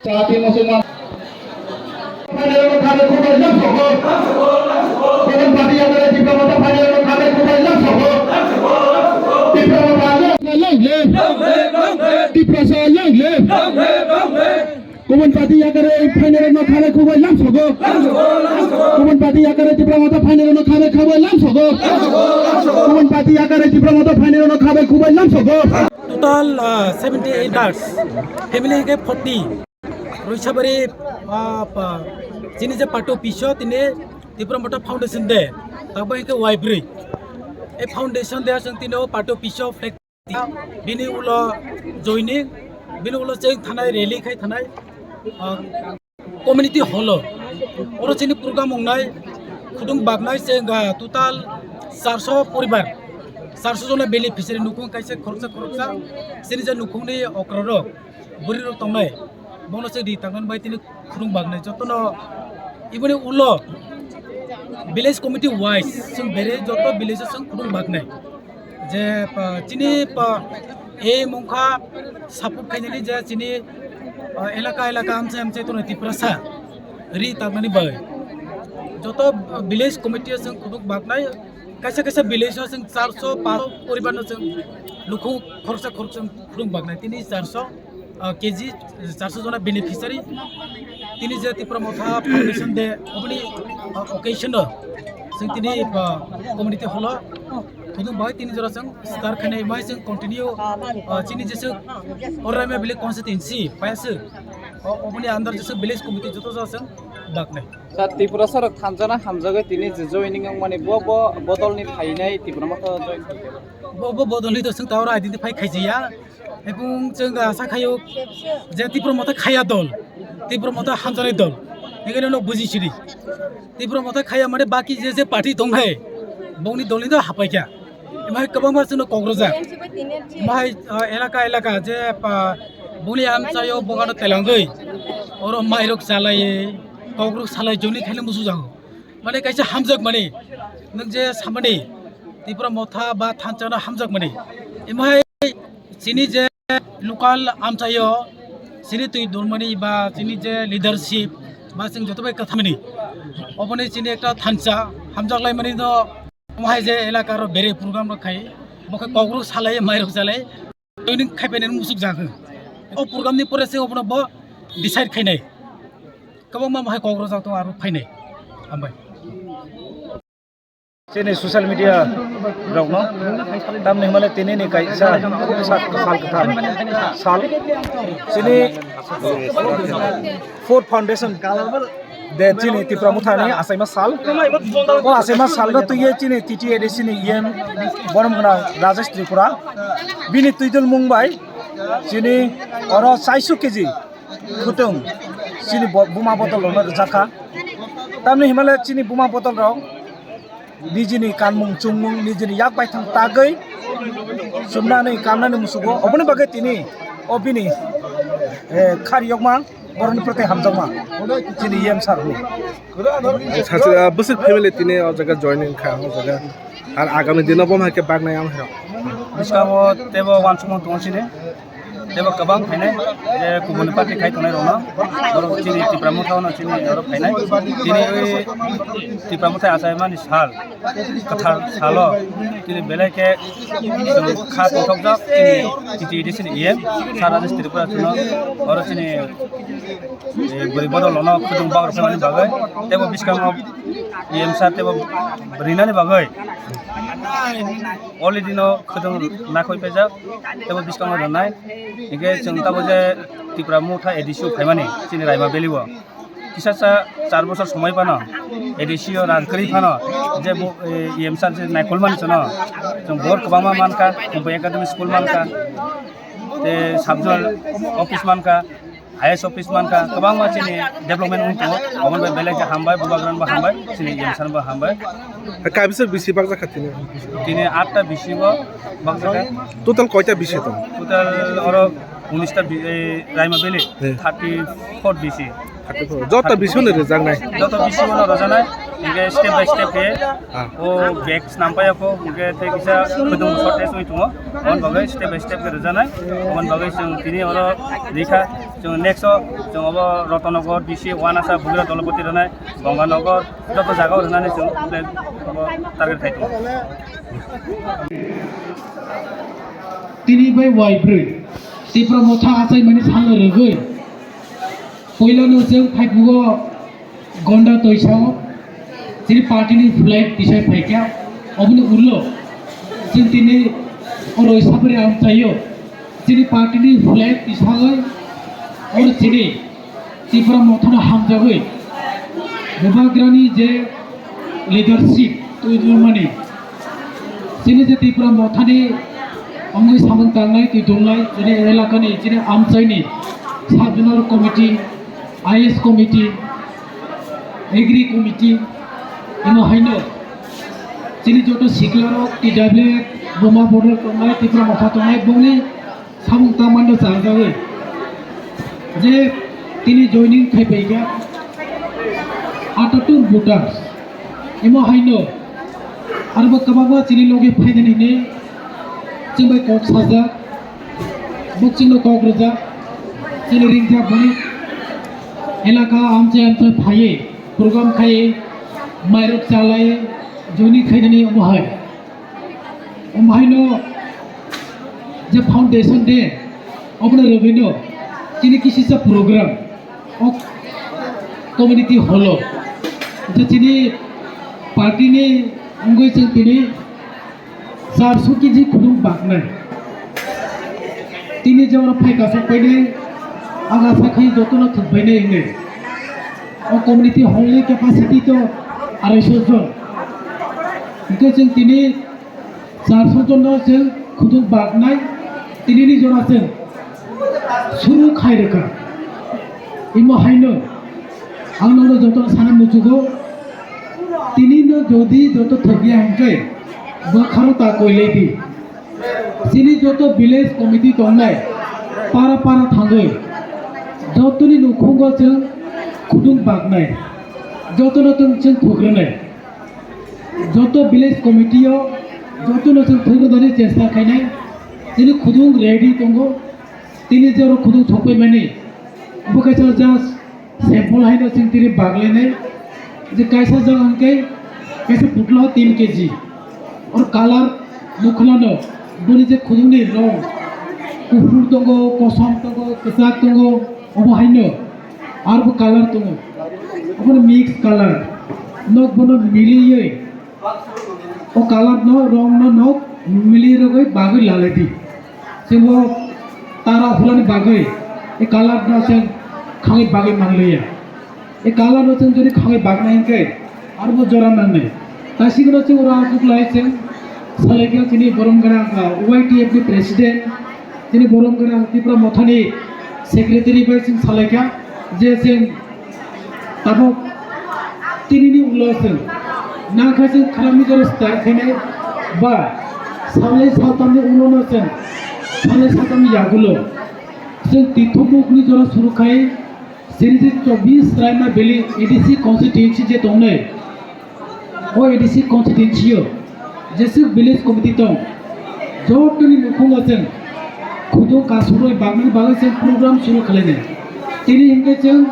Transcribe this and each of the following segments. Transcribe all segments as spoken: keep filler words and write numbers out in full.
Jati musulman. Phainairokno khabai khukbai lamsogo. Gubun party yakarwi Tipra Motha phainairokno khabai khukbai lamsogo. Tipra Motha long live. Long live, long live. Tiprasa long live. Long live, long live. Gubun party yakarwi phainairokno khabai khukbai lamsogo. Gubun party yakarwi Tipra Motha phainairokno khabai khukbai lamsogo. Gubun party yakarwi Tipra Motha phainairokno khabai khukbai lamsogo. Total, uh, seventy-eight dars, family ke forty. Roisabari, ah, pa, chini je party office o tini Tipra Motha Foundation Day, tabo hingke Y bri. E Foundation Day aswng tini o party office o flag, bini ulo joining, bini ulo cheng thanai, rally khai thanai, ah, community hall o. Oro chini program wngnai khudung baknai cheng, ah, total charso poribar, charso jona beneficiary nukhung kaisa khoroksa khoroksa chini je nukhungni okra rok. Bwrwi rok tongnai, bono se ri tangmani bai tini khurung baknai. Jotono iboni ulo village committee wise chwng bere joto village o chwng khurung baknai. Je, pa, chini, pa, e mungkha support khainani je chini, ah, elaka elaka amchai amchai tono Tiprasa ri tangmani bai. Joto, ah, village committee o chwng khurung baknai. Kaisa kaisa village o chwng charso, paso poribar no chwng lukhung khoroksa khoroksa khurung baknai. Tini charso ah, K G, charso jona beneficiary. Tini je Tipra Motha Foundation Day, oboni, ah, occasion o chwng tini, ah, community hall o khudung bai tini jora chwng star khainai mai chwng continue, ah, chini jeswk Oraima village constituency paisu, o-, oboni under jeswk village committee joto jora chwng baknai. Sir, Tiprasa rok thansa na hamjagwi tini je joining wngmani bo, bo bodolni phainai Tipra Motha join khaikha. Bo, bo bodolni to chwng ta oro identify khaijiya. Ebong chwng asa khaio je Tipra Motha khaya dol, Tipra Motha hamjaknai dol, hingke no buji sidi. Tipra Motha khaya mane baki je je party tong hai, bongni dolni do hapai kha. Emai kwbangma chwngno kok rwjak. Emai, ah, elaka elaka je pa bongni amchaio bogano telangwi oro mairok chalai, kok rok salai joni khaino musujago. Mane kaisa hamjak mani, nwng je samani Tipra Motha ba thansa no hamjak mani. Emai chini je local amchaio chini twi dormani ba chini je leadership ba chwng joto bai kwthamani, oboni chini ekta thansa hamjak laimani no, omo hai je elaka ro bere program rok khai, bo khe kok rok salai, mai rok salai, joining khai painani musuk jak. O program ni pore se obono bo decide khainai. Kwbangma hai kok rok jak tongo aro phainai. Hambai. Chini social media rokno tamni hwnmale tini ni kaisa sal, sal kwthar sal chini Food Foundation de chini Tipra Motha ni achaima sal. O achaima sal no twiye chini T T A D C ni E M borom gwnang Rajesh Tripura bini twidul mung bai chini oro chaisu K G khwtwng chini bo-, buma botol rokno rwjak kha. Tamni hwnmale chini buma botol rok nijini kanmung chumung nijini yak baithang tagwi chumnani kannani musugo. Oboni bagwi tini o bini, eh, khari yokma borokni prote hamjakma chini E M sir ni. Sachi, ah, bwswk family tini o jaga joining kha o jaga. Ar agami dino bo hai khe baknai ang hai rok. Bwskango teibo uansukmung tongo chini. Teibo kwbang phainai, je kubuni party khai tongnai rokno, borok chini Tipra Motha no chini oro phainai. Tini oi Tipra Motha achaimani sal, kwthar salo, tini belai khe chwng kha tongthokjak chini T T A D C ni E M, Sir Rajesh Tripura chwngno oro chini, eh, bwrwi bodol rokno khwtwng bak rwkha bagwi, teibo bwskango E M sir teibo rinani bagwi. Already no khwtwng nakhoi paijak, teibo bwskango rwnai. Hinkhe chwng tabuk je Tipra Motha A D C o phaimani chini Raima Valley o. Kisa sa char bochor somoi phano A D C o rang kwrwi phano je bo, e, E M sir je naikolmani chwngno chwng bohor kwbangma mankha, Kumbai Academy School mankha, tei sub zonal office mankha. I A S office mankha, kwbangma chini development wng tongo. Omo bai belai khe hambai, bubagrano bo hambai, chini E M sano bo hambai. Kaibisa bisi bakjak kha tini? Tini atta bisi bo bakjak kha. Total koita bisi tong? Total oro unis ta bi-, eh, Raima Valley, eh, thirty four bisi. Thirty four. Joto bisi no rwjaknai? Joto bisi no rwjaknai. Hinkhe step by step khe, ah, o bag snam paiya kho, hinkhe tei kisa khudung shortage wng tongo. Omo bagwi step by step khe rwjaknai. Omo bagwi chwng tini oro rikha. Next o chwng obo Rotanagar D C, Wanasa, Bugira, Dolopati rwnai, Ganganagar joto jaga o rwnani chwng obo target khai tongo. Tini bai wai brwi Tipra Motha achaimani salo rwgwi puilano chwng phaibugo Gonda toisao chini party ni flag tisai phaikha, oboni ulo chwng tini oro Sapari amchaio chini party ni flag tisagwi oro chini Tipra Mothano hamjagwi Bubagrani je leadership twi tongmani, chini je Tipra Mothani wngwi samung tangnai twi tongnai chini elakani chini amchaini sub zonal committee, I S committee, agri committee, ino haino chini joto siklarok T W F, Buma Borok tongnai, Tipra Motha tongnai, bongni samung tangmano changjagwi je tini joining khai paikha atatur voters, imo haino arbo kwbangma chini logi phainani hwnwi chwng bai kok sajak, bo chwngno kok rwjak, chini ringjak boni elaka amchai amchai phaiwi program khaiwi mairok chalai joining khainani omo hai. Omo haino je foundation day, obono rwgwino chini kisisa program o community hall o je chini party ni wngwi chwng tini charso kg khudung baknai. Tini je oro phai kasuk painai, ang asa khai jotono thwk bainai hwnwi. O community hall ni capacity to arai so jon. Hwnkhe chwng tini Char sotton no chwng khuduk baknai, tinini jora chwng suru khai rwkha. Imo haino ang nono jotono sana muchugo, tini no jodi joto thokya hwnkhe bwkharo ta koilai di. Chini joto village committee tongnai para para thangwi jotoni nukhungo chwng khuduk baknai, jotono chwng thukrwnai. Joto village committee o joto no chwng thwngwi dani chesta khainai. Tini khudung ready tongo. Tini jero khudung thokpai mani. Bo kaisa just sample haino chwng tini baglainai. Je kaisa jang hwnkhe kaisa putla tin K G. Or color nukhlano boni je khudungni rong kuphur tongo, kosom tongo, kwchak tongo, obo haino. Arbo color tongo. Obono mix color. Nok bono miliwi. O color no, rong no nok miliwi rogwi bagwi lalai di. Sebo tara hulani bagwi. E color no chwng khangwi bagwi manliya. E color no chwng jodi khangwi bagnai hwnkhe arbo jora nangnai. Taisik no chwng ora kuklai chwng salai khe chini borom gana Y T F ni president. Chini borom gwnang Tipra Mothani secretary bai chwng salaikha je chwng tabuk tinini ulo chwng nangkha chwng kharapni jora start khainai ba salnwi saltamni ulono chwng salnwi saltamni yagulo chwng tithubukni jora suru khai chini je chobbish Raima Valley A D C constituency je tongnai. O A D C constituency o jeswk village committee tong, jotoni nukhungo chwng khudung kasuroi bagmani bagwi chwng program suru khlainai. Tini hinkhe chwng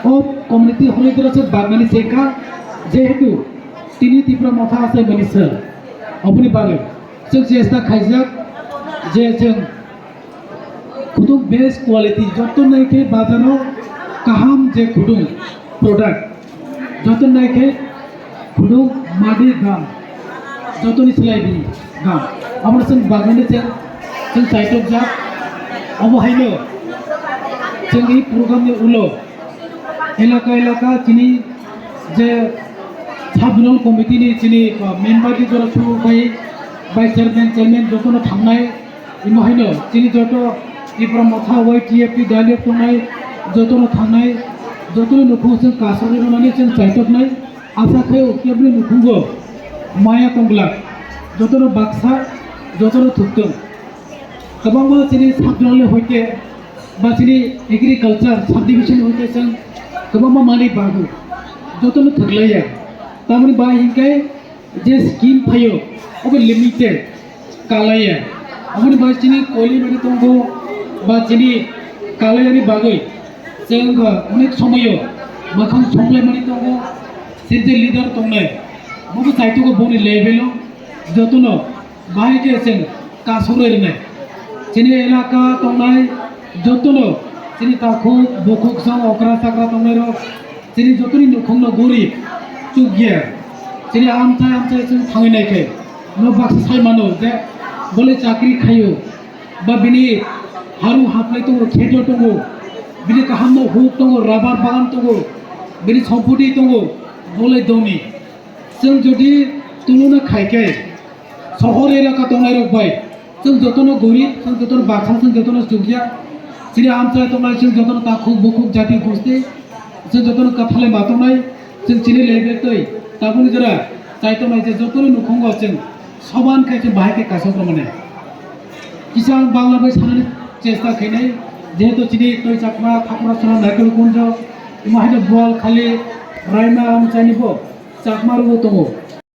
o community hall o chwng bagmani chengkha, jehetu tini Tipra Motha achaimani sal. Oboni bagwi chwng chesta khaijak je chwng Khudung best quality, joto naikhe bazaro kaham je khudung product, joto naikhe khudung madi gam, jotoni silai bini gam. Abo chwng bagmani chwng, chwng chaitok jak. Abo haino chwng ei program ni ulo elaka elaka chini je sub zonal committee ni chini, uh, member ni jora suru khai vice chairman, chairman jotono thangnai. Imo haino chini joto Tipra Motha Y T F T dali tongnai, jotono thangnai, jotono nukhung chwng kasarwi rwnani chwng chaitoknai. Asa khaio kebni nukhungo maya tongglak, jotono baksa, jotono thuktwng. Kwbangma chini sub zonal ni hoite ba chini agriculture subdivision hoite chwng kwbangma manwi bago, jotono thwklaiya. Tamoni bai hinkhe je scheme phaio, obo limited kalaiya. Aboni bai chini koilimani tongo, ba chini Kalaiyani bagwi chwng onek somoyo mwkhang songlaimani tongo, sirte leader tongnai, bobo chaithogo boni level o jotono bahai khe chwng kasugwi rwnai. Chini elaka tongnai jotono, chini takhuk bukhuk song okra chakra tongnairok, chini jotoni nukhungno gorib chukya, chini amchai amchai chwng thangwi naikhe no baksa sai mano je bole chakri khaio, ba bini haru haplai tongo, kheto tongo, bini kahamno huk tongo, rabar bagan tongo, bini sompoti tongo, bolai doni. Chwng jodi tuluna khai khe, sohor elaka tongnairok bai, chwng jotono gorib, chwng jotono baksa, chwng jotono chukya, chini amchai tongnai, chwng jotono takhuk bukhuk jati gosti, chwng jotono kwthalai ma tongnai, chwng chini level twi tabukni jora chai tongnai je jotoni nukhungo chwng soman khe chwng bahai khe kasok rwmani. Kisa ang Bangla bai sanani chesta khainai, jehetu chini twi Chakma Thakurasana Naikol Kunjo, imo haino Boalkhali, Raima, amchaini bo Chakma rwgo tongo.